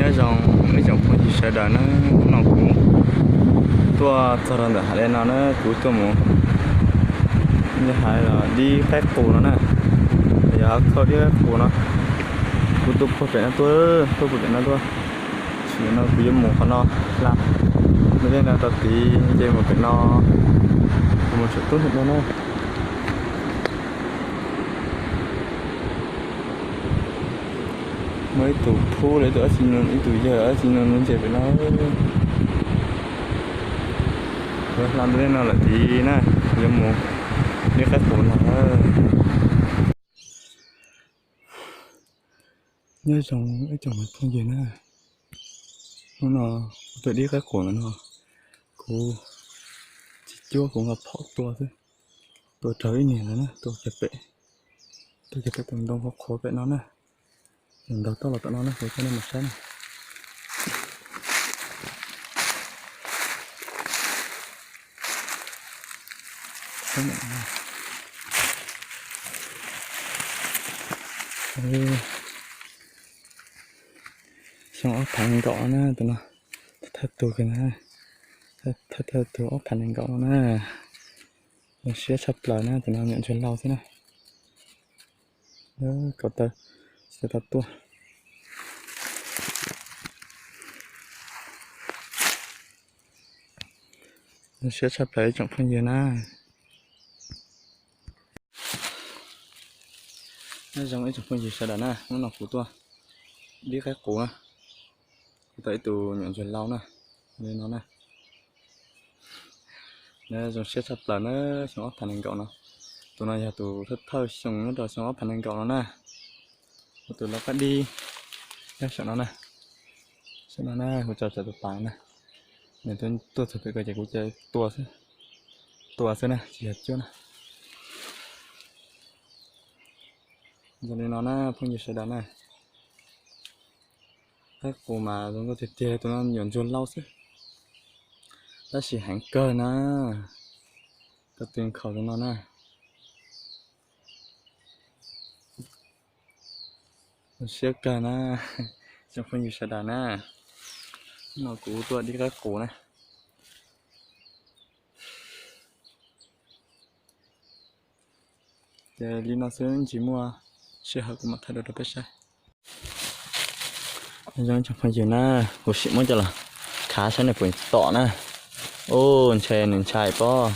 Nyob zoo ib tsoom phooj ywg sawv daws na, hnub no kuv tuaj txog rau ntawm hav dej no na, kuv tuaj mus, hais los dib qaib qus no na, yog khau dib qaib qus no. Kuv tuaj puag pem no tuaj, tuaj puag pem no tuaj. Tam sim no kuv yuav mus qhov no hla, mus dej no rau tid nce mus pem no, kuv mus tsam tub him no na. Muaj ib tug phub los ib tug dab tsi no, ib tug yawg dab tsi no nyob nce pem no. Yuav hla ntu dej no lawm tid na, yuav mus dib qaib qus no. Nyob zoo ib tsoom phooj ywg na, hnub no kuv tuaj dib qaib qus no, kuv tsis cuab, kuv nqa phom tua xwb. Tua raug ib niag no na, tua kiag pem, tua kiag pem tus ntoo qhuav qhuav pem no na. Nws ntaug toj los tom no na, kuv coj nej mus saib na. Xyoo ob phav nees nkaum na, tus no thawj tug kiag na, thawj tug ob phav nees nkaum no na. Zoo siab tshaj plaws na, tus no nyuam ntsuag laus xwb na. Kaum taw tsis tau tuaj. Zoo siab tshaj plaws ib tsoom phooj ywg na. Nyob zoo ib tsoom phooj ywg sawv daws na, hnub no kuv tuaj dib qaib qus na, kuv tau ib tug nyuam ntsuag laus na, li no na. Zoo siab tshaj plaws na, xyoo ob phav nees nkaum no. Tus no yog tus thawj thawj xyoo nyob rau xyoo ob phav nees nkaum no na. Tus lau qab dib nyob saum no na. Saum no na, kuv tso tsam tus pas na. Nws tuaj txog pem ko ces kuv cia tua xwb, tua xwb na, tsis yog cuab na. Zoo li no na phooj ywg sawv daws na. Qaib qus mas zoo nkauj tiag tiag, tus no nyuam ntsuag laus xwb, tab sis heev kawg na. Koj tw nkhaus tus no na. Zoo siab kawg na, tsoom phooj ywg sawv daws na. Hnub no kuv tuaj dib qaib qus na. Ces li no xwb, ntsis muaj sij hawm kuv mam thaij dua rau peb saib. Zoo tsoom phooj ywg na, kuv sim muab coj los khav saib nws puas tom na. Ub, ntshai nws ntshai pob.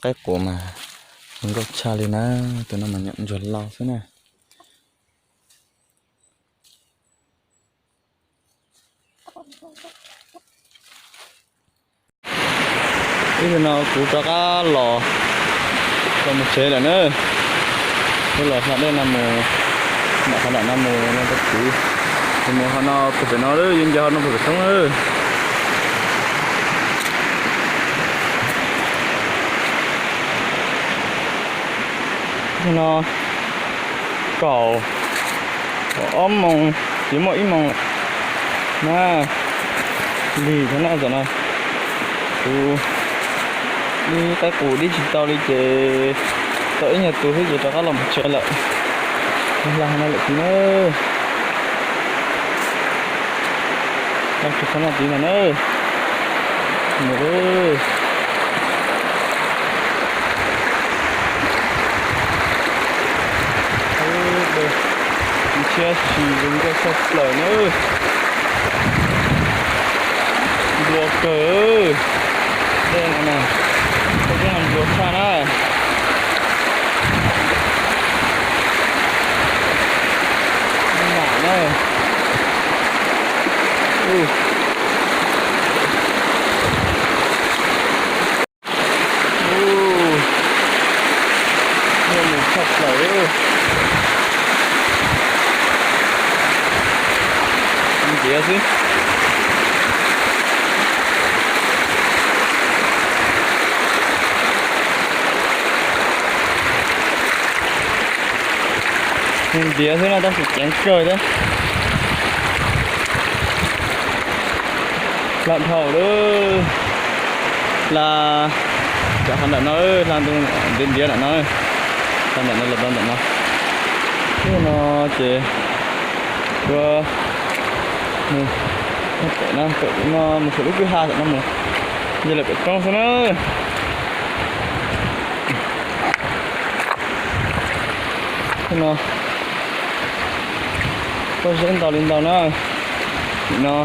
Qaib qus mas zoo nkauj tshaj li na, tus no mas nyuam ntsuag laus xwb na. Ib hnub no kuv rov qab los, los mus tsev lawm na. Kuv los hla dej no mus, mam qhov nram no mus no rau tid. Kuv mus qhov no puag pem no, yeej nce qhov no puag pem roob na. Hnub no kaum, kaum ob moos, tsis muaj ib moos lawm na. Lig thiab na, tam no kuv dib qaib qus dib tsis tau li ces tau ib nyuag tus xwb ces rov qab los mus tsev lawm. Hla no lawm tid na. Los tsuas qhov no tid ntag na. Mus lawm. Ntshiab si zoo nkauj tshaj plaws na. Nplua kawg. Dej no na, dej no nplua tshaj na. Mam na. Ub, muaj mus tshaj plaws. Ntiav xwb. Ntiav xwb no tab sis ceev kawg thiab. Hla dhau lawm. Hla, cov qhov nram no, hla ntiav ntiav nram no. Tau ntawm no los tau ntawm no. Lub no ces ua pem no, pem no mus saum lub kwj ha tam no mus, nce lawm pem roob xwb na. Lub no pob zeb ntau li ntau na. Tim no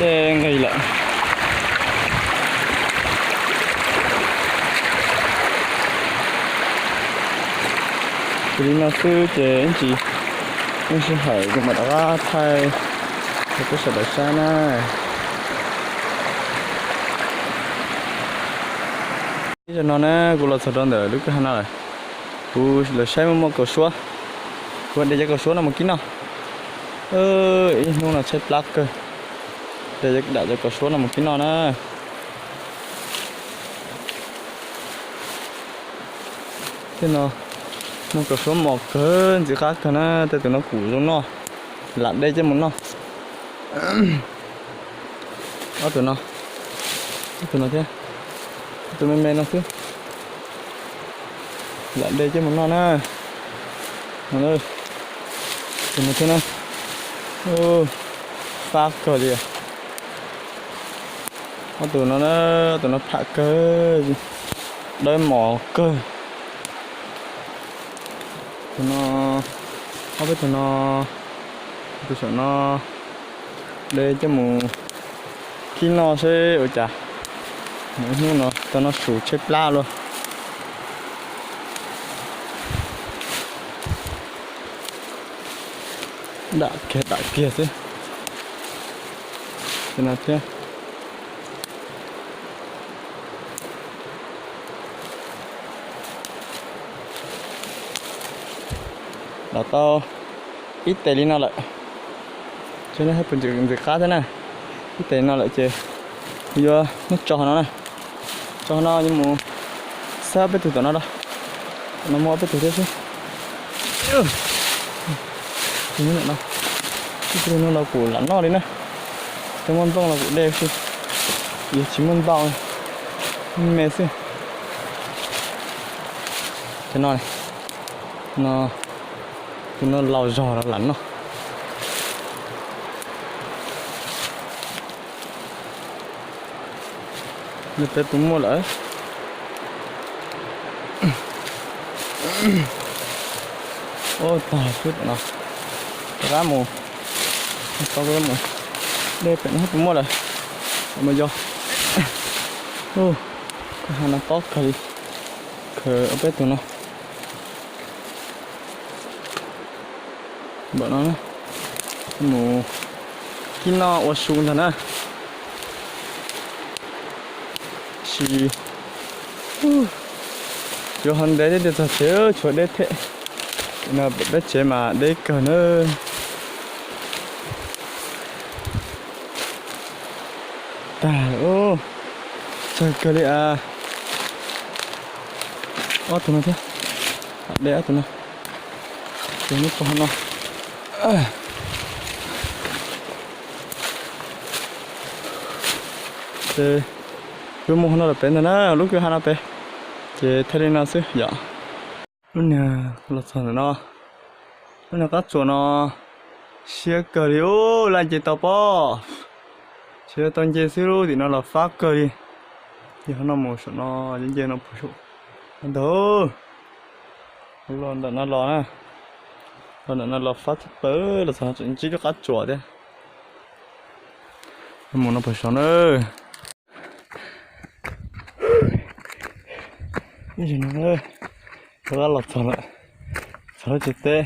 dej nqis lawm. Ces li no xwb ces ib ntsis, ib sij hawm kuv mam rov qab thaij rau peb sawv daws saib na. Ib zaug no na kuv los txog rau ntawm lub kwj ha no lawm. Kuv los saib muaj muaj kaus suab, kuv de cov kaus suab no mus kib noj. Ib hnub no tshaib plab kawg, de dam cov kaus suab no mus kib noj na. Tej no muaj kaus suab mos kawg, ntxim qab kawg na, tej tus no kuj zoo noj, lam de coj mus noj. Ob tug no, ob tug no thiab, ob tug me me no xwb, lam de coj mus noj na. Tus no thiab na, fab kawg li. Ob tug no na, ob tug no pham kawg, dawb mos kawg. Tus no, ob peb tug no, tus saum no, de coj mus kib noj seb ua cas. Mus ib hnub no tau noj su tshaib plab luaj. Dam kiag dam kiag xwb. Tus no thiab. Los tau ib tes li no lawm, ces nej saib puas ntxim qab thiab na. Ib tes li no lawm ces kuv yuav muab tso hauv no na. Tso hauv no yuav mus xab peb tug tom no rau. Tom no muaj ob peb tug thiab xwb. Tus no, tus no los kuj lam noj li na. Cov muaj nplooj los kuj de xwb, yog tsis muaj ntau, me xwb. Cov no, no, tus no laus zog los lam noj. Nws peb puas muaj lawm? Ua tag xwb no. Rov qab mus, tau mus de pem no puas muaj lawm. Mus yog. Kwj ha no tob kawg li, khaws ob peb tug no. Npaum no mus kib noj ua su ntag na. Sis yuav ho ntev thiab tias txog tsev tshuav deb thiab. No pem peb tsev mas deb kawg na. Tag, tsawg kawg li a. Ob tug no thiab, de ob tug no, ces nyob rau hauv no. Ces yuav mus hauv no lawm pem ntag na, lub kwj ha no pem, ces thaij li no xwb yom. Lub niag los txog ntawm no, lub niag qab tsuas no siab kawg li ub, laj nce tau pob, tsis tau nce xwb lub tim no los fab kawg li. Yog qhov no mus saum no, nce no puag saum ntag. Los ntawm no los na, los ntawm no los fab tshaj plaws, los txog no tseem ntsib lub qab tsuas thiab. Mus no puag saum na. Ib zaug no, rov qab los txog lawm, txog lub tsev teb.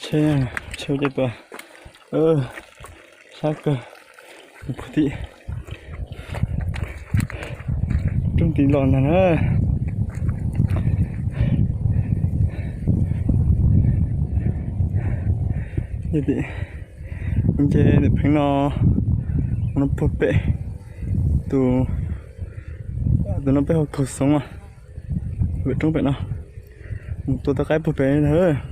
Tsheb, tsheb ua cas tuaj sab kawg, puag tim roob tim los ntag na. Nce tim, nce ntawm pheev no, no puag pem tus, tus no peb hu kaug xoov, pem roob pem no, mus tua tau qaib puag pem ntag.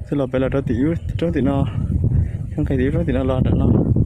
Xwb los pem los rau tim roob tim no, Nqes tim lub roob tim no los nram no.